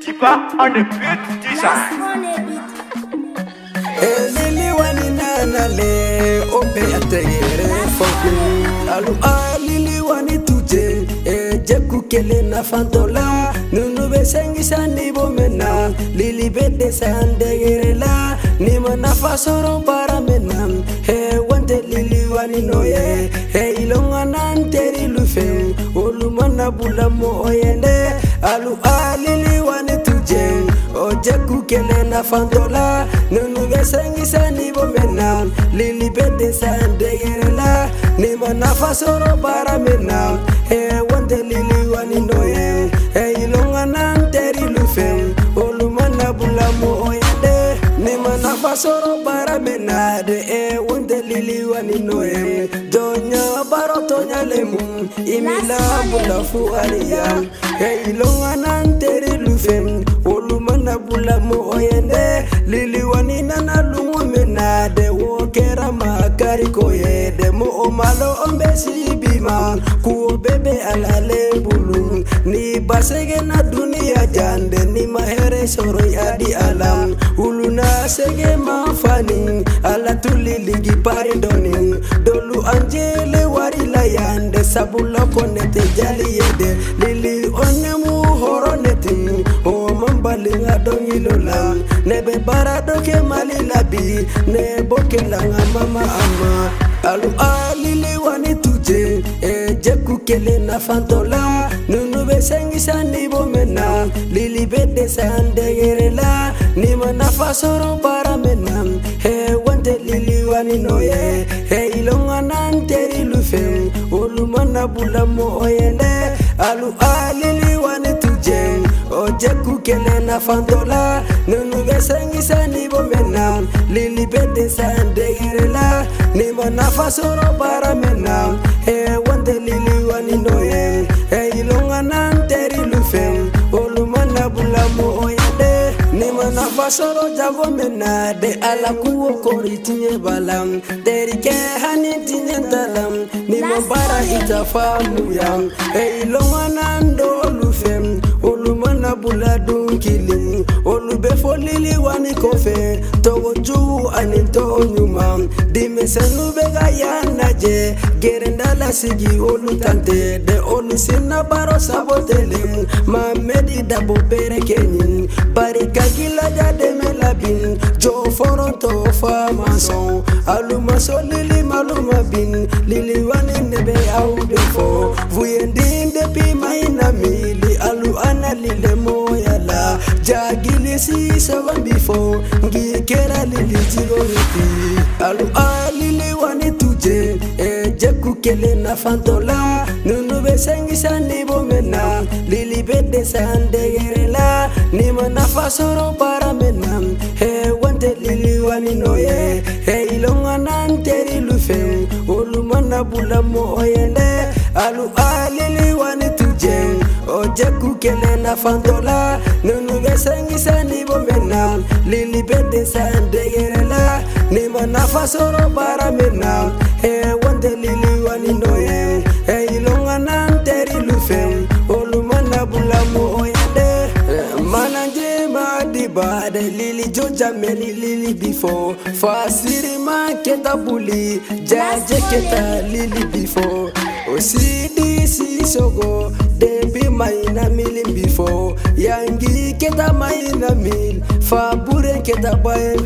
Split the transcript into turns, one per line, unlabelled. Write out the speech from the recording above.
Tipa on the beat design.
Lili wani nana le ope ategere foku alu lili wani tuje jeku kele na fantola nunu be sengisa ni bomena lili bede sandegere la ni mana fasoro para mena he wante lili wani noye he ilonga nanteri lufe olumana bula mo oyende alu lili wani tuje o jeku kele na fantola nunu be sengisa ni bomena lili bede sandegere la ni mana fasoro para mena he wante lili wani noye he ilonga nanteri lufe olumana bula mo oyende ni mana fasoro para mena de e wante lili wani noye donya baroto nyalemu imila bula fu aliya he ilonga nanteri lufe olumana bula mo oyende lili wani nana lungu mena de wokera makari koye de mo omalo ombesi bima kuo bebe alale bulu ni basege na dunia jande ni mahere soro adi alam uluna sege mafani ala tuliligi parindoni dolu anjele wari la yande sabula konete jali yede lili onemu horoneti o mambalinga dongilola nebe barado ke mali labi ne bokelanga mama ama alu lili wani tuje jeku kele na fantola nunu be sengisa ni bomena lili bede sandegere la ni mana fasoro para mena he wante lili wani noye he ilonga nanteri lufe olumana bula mo oyende alu lili wani tuje o jeku kele na fantola nunu be sengisa ni bomena lili bede sandegere la ni mana fasoro para mena he wante lili wani noye he ilonga nanteri lufe olumana bula mo oyende ni mana fasoro jago mena de ala kuwo kori tinye balam terike hani tinye talam ni mabara itafamu ya he ilonga nando lufe olumana bula dunkili olube folili wani kofe togo jugu ani to nyuma dimesenu bega yanaje gerenda la sigi olu tante de olu sina baro sabotele mamedi dabo berekenin barika gila de melabin jo foronto fa mason aluma solili maluma bin lili wani nebe au defo vuyendin depi maina mili alu ana lile moyala jagili si seven before ngi kera lili jigoriti alu lili wani tuje jeku kele na fantola nunu be sengisa ni bomena lili bede sandegere la ni mana fasoro para mena he wante lili wani noye he ilonga nanteri lufe olumana bula mo oyende alu lili wani tuje o jeku kele na fantola nunu be sengisa ni bomena lili bede sandegere la ni mana fasoro para mena he wante lili wani noye he ilonga nanteri lufe olumana bula mo oyende mananje madiba de lili joja meli lili before fasiri maketa buli jaje keta lili before osidi sisogo debi maina mili before yangi keta maina mil fabure keta bae.